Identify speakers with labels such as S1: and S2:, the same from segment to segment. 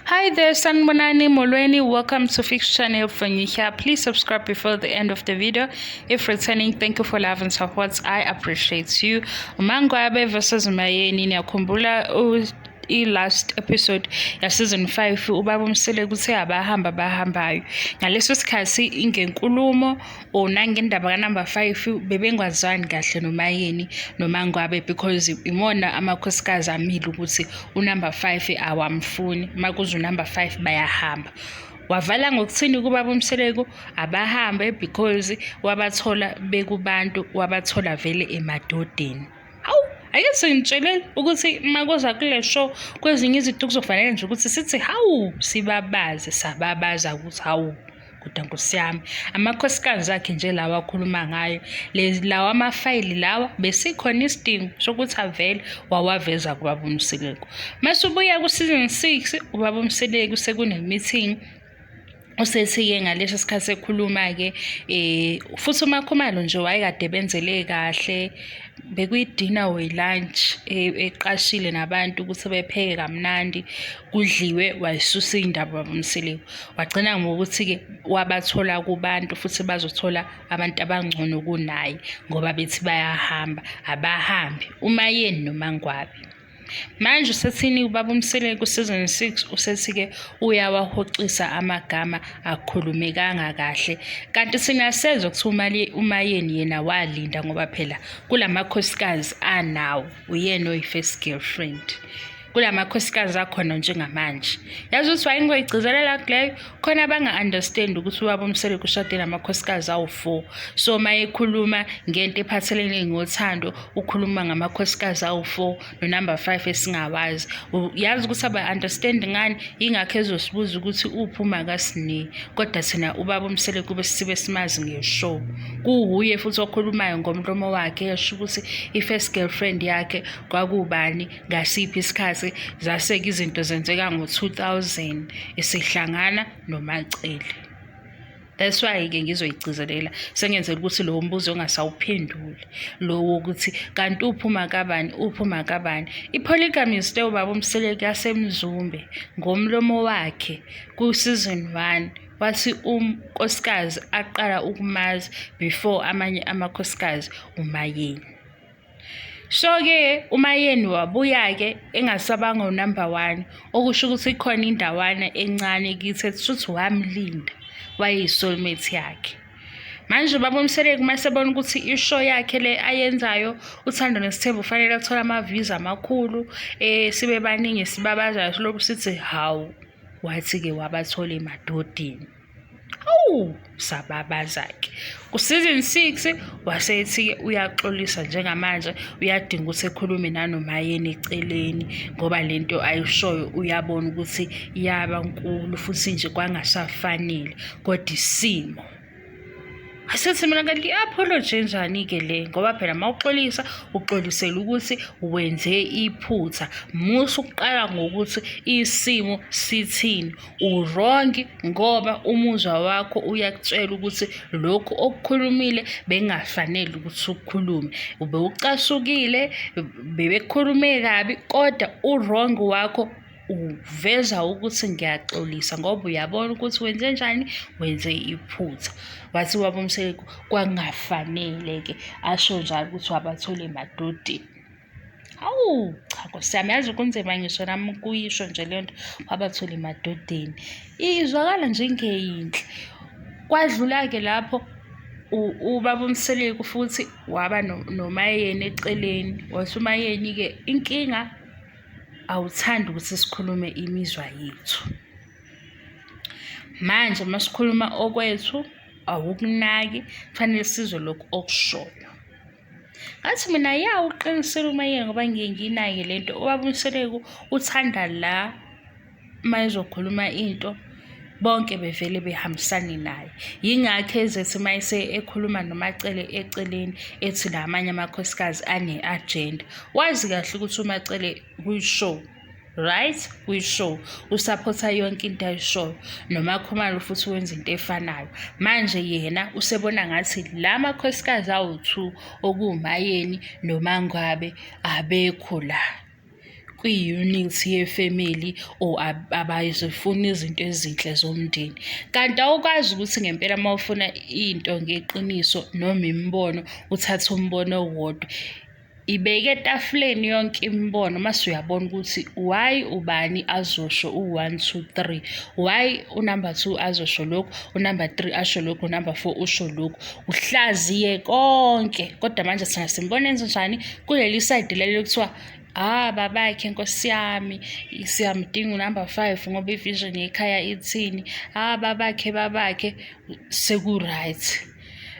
S1: Hi there, Sanibonani Molweni. Welcome to Fix Channel for new here. Please subscribe before the end of the video. If returning, thank you for love and support. I appreciate you. Mangwabe versus Mayeni. Niyakhumbula i-last episode ya-season 5, ubaba uMseleku uthe abahamba abahambayo. Ngaleso sikhathi ingenkulumo or nangendaba ka-number 5 bebengazwani kahle noMayeni noMangwabe, because imona amakhosikazi amile ukuthi unumber 5 awamfuni. Makuze unumber 5 bayahamba. Wavala ngokuthini kubaba uMseleku? Abahambe, because wabathola bekubantu, wabathola vele emadodeni. Hawu, ake sengitshelele ukuthi makuza kule show, kwezinye izinto kuzofanele nje ukuthi sithi hawu, sibabaze, sababaza ukuthi hawu, kodwa nkosi yami, amakhosikazi akhe nje lawa akhuluma ngayo, lawa amafayili lawa, besikhona isidingo sokuthi avele wawaveza kubaba uMseleku. Mase ubuya ku-season 6, ubaba uMseleku sekune-meeting, usethi-ke ngaleso sikhathi ekhuluma-ke futhi uMakhumalo nje wayekade benzele kahle, bekuyi-dinner or lunch, eqashile nabantu ukuthi bepheke kamnandi, kudliwe. Wayisusa iy'ndaba baba uMseleku, wagcina ngokuthi-ke wabathola kubantu futhi bazothola abantu abangcono kunaye, ngoba bethi bayahamba, abahambi uMayeni noMangwabe. Manje usethini ubaba uMseleku season 6? Usethi-ke uyawahoxisa amagama akhulumekanga kahle, kanti sinasezwa kuthiwa uMayeni yena walinda, ngoba phela kulamakhosikazi anawo uyena oyi-first girlfriend kulamakhosikazi akhona njengamanje. Yazi ukuthi wayengoyigcizelela kuleyo khona abanga-understand ukuthi ubaba uMseleku ushade namakhosikazi awu-4, so uma ekhuluma ngento ephathelene ngothando ukhuluma ngamakhosikazi awu-4 no-number 5 esingawazi. Yazi ukuthi aba-understand ngani, ingakho ezosibuza ukuthi uphi uMakasine, kodwa thina ubaba uMseleku kube sibe simazi ngeshow, kuwuye futhi okhulumayo ngomlomo wakhe, esho ukuthi i-first girlfriend yakhe kwakubani, ngasiphi isikhathi, zase-ke izinto zenzeka ngo-2000 esihlangana noMacele. That's why-ke ngizoyigcizelela, sengenzela ukuthi lowo mbuzo ongasawuphenduli lo wokuthi kanti uphuma kabani, uphuma kabani. I-polygamist ubaba uMseleku yaseMzumbe ngomlomo wakhe ku-season 1 wathi unkosikazi aqala ukumazi before amanye amakhosikazi uMayeni. So-ke uMayeni wabuya-ke engasabanga unumber 1, okusho ukuthi ikhona indawana encane kithi ethi ukuthi wamlinda, wayeyi-soulmate yakhe. Manje ubaba uMseleku masebona ukuthi ishow yakhe le ayenzayo Uthando Nesithembu ufanele athole ama-views amakhulu, sibe baningi sibabazayo silokhu sithi hawu, wathi-ke wabathola emadodeni. Hawu, sababaza-ke. Ku-season 6 wasethi-ke uyaxolisa, njengamanje uyadinga ukuthi ekhulume nanoMayeni eceleni, ngoba lento ayishoyo uyabona ukuthi yaba nkulu futhi nje kwangasafanele, kodwa isimo. Asithi mina kanti i-apology enjani-ke le? Ngoba phela uma uxolisa uxolisela ukuthi wenze iphutha. Musa ukuqala ngokuthi isimo sithini. U-wrong ngoba umuzwa wakho uyakutshela ukuthi lokhu okukhulumile bengafanele ukuthi ukukhulume. Ube ucasukile, bebekukhulume kabi, kodwa u-wrong wakho uveza ukuthi ngiyaxolisa ngoba uyabona ukuthi wenze njani, wenze iphutha. Wathi ubaba uMseleku kwakungafanele-ke asho njalo ukuthi wabathola emadodeni. Hawu cha, Nkosi yami, yazi kunzima ngisho nami ukuyisho nje le nto, wabathola emadodeni. Izwakala njengeyinhle. Kwadlula-ke lapho ubaba uMseleku futhi waba noMayeni eceleni. Wathi uMayeni-ke inkinga awuthandi ukuthi sikhulume imizwa yethu. Manje uma sikhuluma okwethu awukunaki, kufanele sizwe lokhu okushoyo. Ngathi mina ya, uqinisile uMayeni, ngoba ngiye ngiyinake le nto. Ubaba uMseleku uthanda la uma ezokhuluma into bonke bevele behambisane naye. Yingakho ezethi uma ekhuluma noMacele eceleni ethi la amanye amakhosikazi ane-agenda. Wazi kahle ukuthi uMacele kwi-show, right, kwi-show usaphotha yonke into ayishoyo, noMakhumalo futhi wenza into efanayo. Manje yena usebona ngathi la makhosikazi awu-2 okuwuMayeni noMangwabe abekho la. kwi-unit yefemeli or abayizifuni izinto ezinhle zomndeni. Kanti awukwazi ukuthi ngempela uma ufuna into ngeqiniso noma imibono uthathe umbono owodwa. Ibeke etafuleni yonke imibono mase uyabona ukuthi why ubani azosho u-one, two, three, why unumber two azosho lokhu, unumber three asho lokhu, unumber four usho lokhu. Uhlaziye konke kodwa manje thina simbona enzenjani kuleli sayidi leli ekuthiwa ah babakhe nkosi yami siyamdinga unumber five ngoba i-vision yekhaya ithini, ah babakhe babakhe seku-right.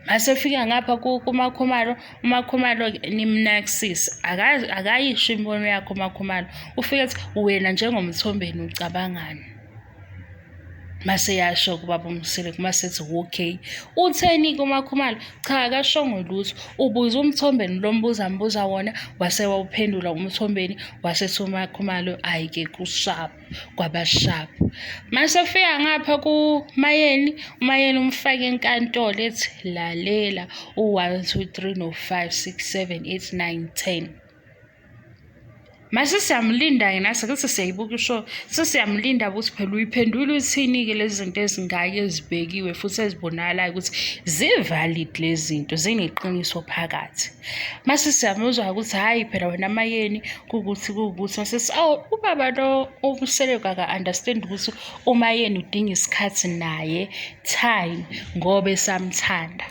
S1: Masefika ngapha kuMakhumalo, uMakhumalo-ke nimnakisise akayisho imibono yakhe uMakhumalo. Ufike ethi wena njengoMthombeni ucabangani? Mase yasho kubaba uMseleku mase ethi okay. Utheni-ke uMakhumalo? Cha akashongo lutho. Ubuza uMthombeni lo mbuzo ambuza wona wase wawuphendula uMthombeni wasethi uMakhumalo hhayi-ke ku-sharp. Kwaba sharp. Masefika ngapha kuMayeni, uMayeni umfake enkantolo ethi lalela u-one, two, three, no-five, six, seven, eight, nine, ten. Mase siyamlinda-ke nathi akuthi siyayibuka ishow, sesiyamlinda ukuthi phela uyiphendula uthini-ke lezi zinto ezingaka ezibekiwe futhi ezibonakalayo ukuthi zi-valid lezi zinto, zineqiniso phakathi. Mase siyamuzwa ukuthi hhayi phela wena Mayeni kuwukuthi kuwukuthi mase sithi awu ubaba lo uMseleku aka-understand ukuthi uMayeni udinga isikhathi naye time ngoba esamthanda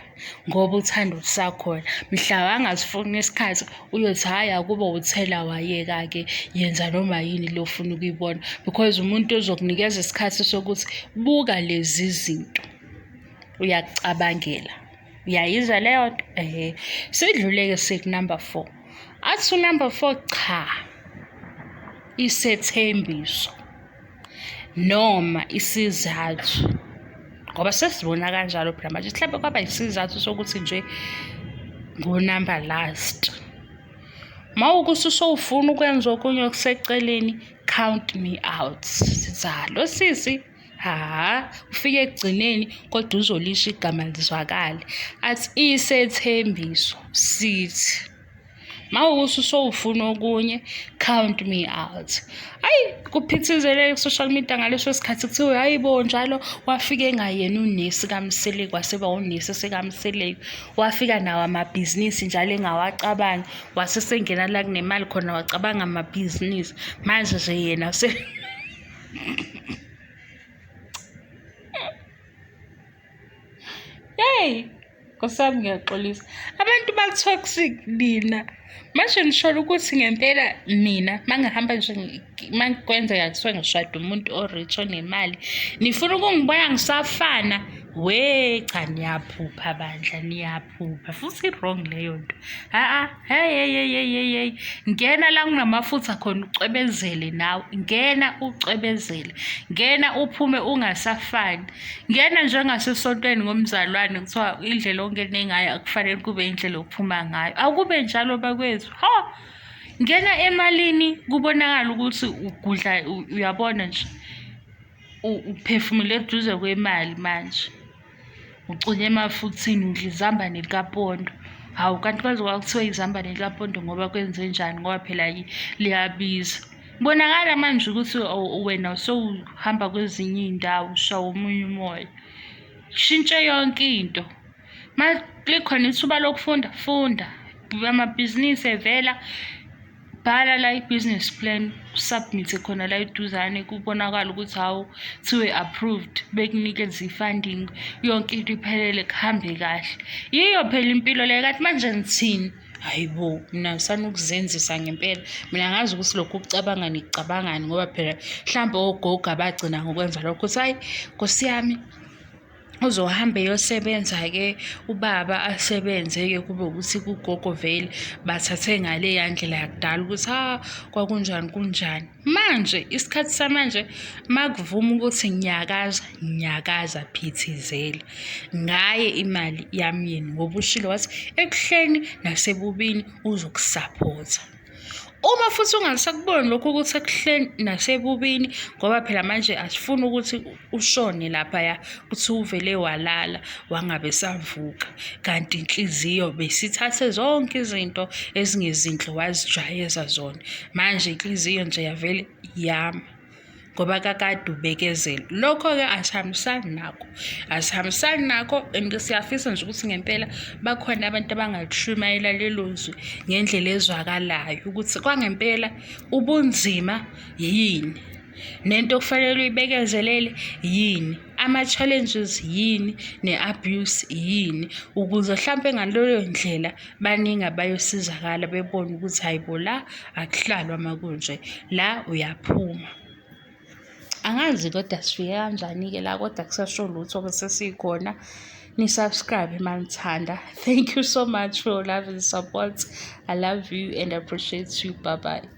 S1: ngoba uthando lusakhona. Mhla wangasifuni isikhathi uyothi hhayi akube uthela wayeka-ke yenza noma yini le ofuna ukuyibona because umuntu ozokunikeza isikhathi sokuthi buka lezi zinto uyakucabangela. Uyayizwa leyo nto? Ehhe. Sidlule-ke siku-number four. Athi unumber four, cha, isethembiso noma isizathu ngoba sesibona kanjalo phela manje mhlawumbe kwaba isizathu sokuthi nje ngunumber last. Uma wukuthi usowufuna ukwenza okunye okuseceleni, count me out. Sithi ha lo sisi Ha, ufike ekugcineni kodwa uzolisho igama lizwakale. Athi isethembiso sithi mawukuthi usowufuna okunye count me out. Ayi kuphithizele ku-social media ngaleso sikhathi kuthiwe hayi bo njalo wafika engayena unesi kaMseleku waseba unesi sekaMseleku. Wafika nawo amabhizinisi njalo engawacabangi wase sengena la kunemali khona wacabanga amabhizinisi. Manje nje yena Yeyi, Nkosi yami ngiyaxolisa. Abantu ba-toxic nina. Manje nisholo ukuthi ngempela nina uma ngihamba nje uma kwenzeka kuthiwa ngishada umuntu o-rich onemali, nifuna ukungibona ngisafana? We, cha niyaphupha bandla, niyaphupha. Phupha futhi i-wrong leyo nto. Ha-a, hey hey hey hey hey hey. Ngena la kunamafutha khona ucwebezele nawe. Ngena ucwebezele. Ngena uphume ungasafani. Ngena njengasesontweni ngomzalwane kuthiwa indlela ongene ngayo akufanele kube indlela ophuma ngayo. Akube njalo bakwethu. Ha! Ngena emalini kubonakala ukuthi ugudla uyabona nje. Uphefumula eduze kwemali manje. Ucwile emafutheni udla izambane likapondo. Hawu kanti kwaze kwakuthiwa izambane likapondo ngoba kwenzenjani ngoba phela liyabiza. Bonakala manje ukuthi wena sewuhamba kwezinye iy'ndawo ushawa omunye umoya. Shintshe yonke into. Uma likhona ithuba lokufunda, funda. Amabhizinisi evela Bhala la i-business plan usubmit-e khona la eduzane kubonakale ukuthi hawu kuthiwe approved bekunikeze i-funding yonke into iphelele kuhambe kahle. Yiyo phela impilo leyo kanti manje ngithini? Hhayi bo, mina ngisanukuzenzisa ngempela. Mina angazi ukuthi lokhu ukucabanga nikucabangani ngoba phela hlampe ogogo abagcina ngokwenza lokho ukuthi hhayi Nkosi yami uzohamba eyosebenza-ke ubaba asebenze-ke kube ukuthi kugogo vele bathathe ngaleya ndlela yakudala ukuthi ha kwakunjani kunjani. Manje isikhathi samanje makuvuma ukuthi nyakaza nyakaza phithizela ngaye imali yamyeni ngoba ushilo wathi ekuhleni nasebubini uzokusaphotha. Uma futhi ungasakuboni lokhu ukuthi ekuhleni nasebubini, ngoba phela manje asifuni ukuthi ushone laphaya kuthi uvele walala wangabe savuka, kanti inhliziyo besithathe zonke izinto ezingezinhle wazijwayeza zona. Manje inhliziyo nje yavele yama ngoba kakade ubekezela. Lokho-ke asihambisani nakho, asihambisani nakho and siyafisa nje ukuthi ngempela bakhona abantu abangalishumayela lelo zwi ngendlela ezwakalayo ukuthi kwangempela ubunzima yini, nento okufanele uyibekezelele yini, ama-challenges yini, ne-abuse yini, ukuze hlampe ngaleyo ndlela baningi abayosizakala bebone ukuthi hhayi bo la akuhlalwa makunje, la uyaphuma. Angazi kodwa sifike kanjani-ke la, kodwa kusasho lutho-ke sesikhona. Ni-subscribe uma nithanda. Thank you so much for your love and support. I love you and appreciate you. Bye bye.